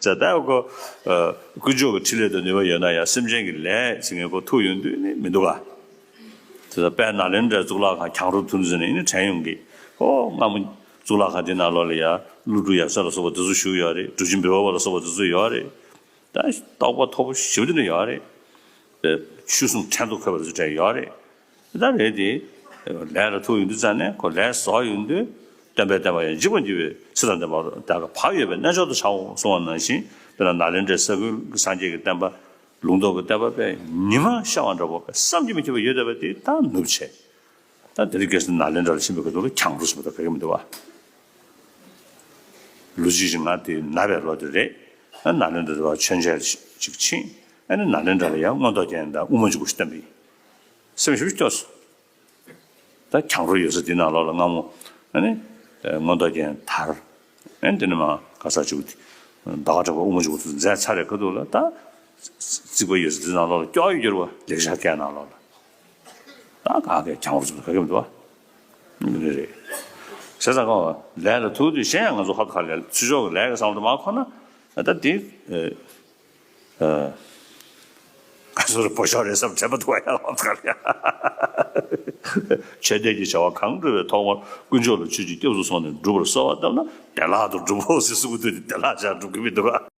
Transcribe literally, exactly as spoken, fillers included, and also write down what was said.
ཟེར་ད་ཡོད་གོ། དཀོན་མཆོག་གི་ཕྲིན་ལས་དང་ནུས་པ་ཡོད་ན་ཡང་སེམས་ཅན་གྱི་ལས་བྱེད་མཁན་ཁོ་ཐུག་ཡོང་དུས་ནི་མི་འདུག་ག། དེ་ལྟར་དཔལ་ནཱ་ལེནྡྲའི་གཙུག་ལག་ཁང་གྱང་རོ་ཐུང་ཟེར་ནས་ནི་དྲན་ཡོང་གི། ཨོ་སྔ་མོ་གཙུག་ལག་ཁང་དེ་ནང་ལོགས་ལ་ཡང་ཀླུ་སྒྲུབ་ཡབ་སྲས་ལ་སོགས་པ་དེ་ཚོ་བཞུགས་ཡོད་རེད། གྲུབ་ཆེན་བི་མ་པ་ལ་སོགས་པ་དེ་ཚོ་ཡོད་རེད། ད་རྟོགས་པ་མཐོ་པོ་ཞེ་པོ་དེ་འདྲ་ཡོད་རེད། ཆོས་སྲུང་ཕྲན་ཚེགས་འཁོད་པ་དེ་ཚོ་གྲས་ཡོད་རེད། དེ་ལྟར་རེད་དེ། ལས་ལ་ཐུག་ཡོང་དུས་ཙང་ནས་ཁོ་ལས་བཟོ་ཡོང་དུས་སྟོན་པས་བསྟན་པ་ཡང་འཇིག་པར་འགྱུར་བའི་ཚུལ་དང་ལྡན་པ་ད་ག་བག་ཡོད་པའི་རྣལ་འབྱོར་དུ་བྱའོ་གསུངས་པ་ནང་བཞིན། དཔེར་ན་ནཱ་ལེནྡྲའི་ས་ཁུལ་གྱི་སངས་རྒྱས་ཀྱི་བསྟན་པ་ལུང་རྟོགས་ཀྱི་བསྟན་པ་དཔེ་ཉི་མ་ཤར་བ་འདྲ་པོ་བསམ་གྱིས་མི་ཁྱབ་པ་ཡོད་བསྡད་པ་དེ་ད་ནུབ་བྱས། ད་དེ་རིང་ཁ་སང་ནཱ་ལེནྡྲ་ལ་ཕྱིན་པའི་སྐབས་དུ་ལ་གྱང་རོ་ཟེར་བ་དང་འགའ་ཤས་མི་འདུག་བ། ལོ་གཅིག་ཅིག་ང་དེ་ན་བའི་ལོ་དེ་རེད། ཨ་ནཱ་ལེནྡྲ་དུ་མཆོད་མཇལ་ཅིག་ཕྱིན། ཨ་ནི་ནཱ་ལེནྡྲ་ལ་ཡང་མངོན་རྟོགས་རྒྱན་དང་དབུ་མ་འཇུག་པ་ཞིག་བསྟན་པ་ཡིན། སེམས་ཞེ་པོ་སྐྱོ་སོང་། ད་གྱང་རོ་ཡོད་ས་དེ་ནང་ལོགས་ལ་སྔ་མོ་ཨ་ནི་མངོན་རྟོགས་རྒྱན་དར། ཨ་ནི་དེ་ནས་མར་ག་ས་བཅུག་སྟེ། ཟླ་བ་གྲགས་པ་དབུ་མ་འཇུག་པ་ཚོ་མཛད་ཚར་རེད། ཁ་ཐུག་ལ་ད་རྩིག་པ་ཡོད་ས་དེ་ནང་ལོགས་ལ་སྐྱོ་ཡི་གྱུར་བ། ལེགས་སྦྱར་སྐད་ནང་ལོགས་ལ། ད་ག་གེ་གྱང་རོ་ཚོ་ག་གེ་མི་འདུག་བ། མི་རེད། བྱས་ཙང་ཁོ་ལས་ལ་ཐུག་དུས་གཞན་ཡང་ང་ཚོ་ཧོབ་ཁ་ལས་ཚུར་ཕྱོགས་ཀྱི་ལས་ཀྱི་བསམ་བློ་མ་འཁོར་ན། ད་དེ་ཨ་ག་ཚོད་རེད། བོད་ཤོག་རེད་བསམ་དྲན་པ་འདུག་བ། ཡང་ཧོབ་ཁ་ལས། ཆོས་ལྡན་གྱི་བྱ་བ་གང་སྒྲུབ་པའི་ཐོག་མར་དཀོན་མཆོག་ལ་ཆོས་ཀྱི་སྐྱབས་སུ་སོང་ནས་སྒྲུབ་པར་གསོལ་བ་བཏབ་ན་བདེ་བླག་ཏུ་འགྲུབ་བོ་ཟེར་གསུང་གི་འདུག་དེ་བདེ་བླག་ཅིག་འགྲུབ་ཀྱི་མི་འདུག་བ།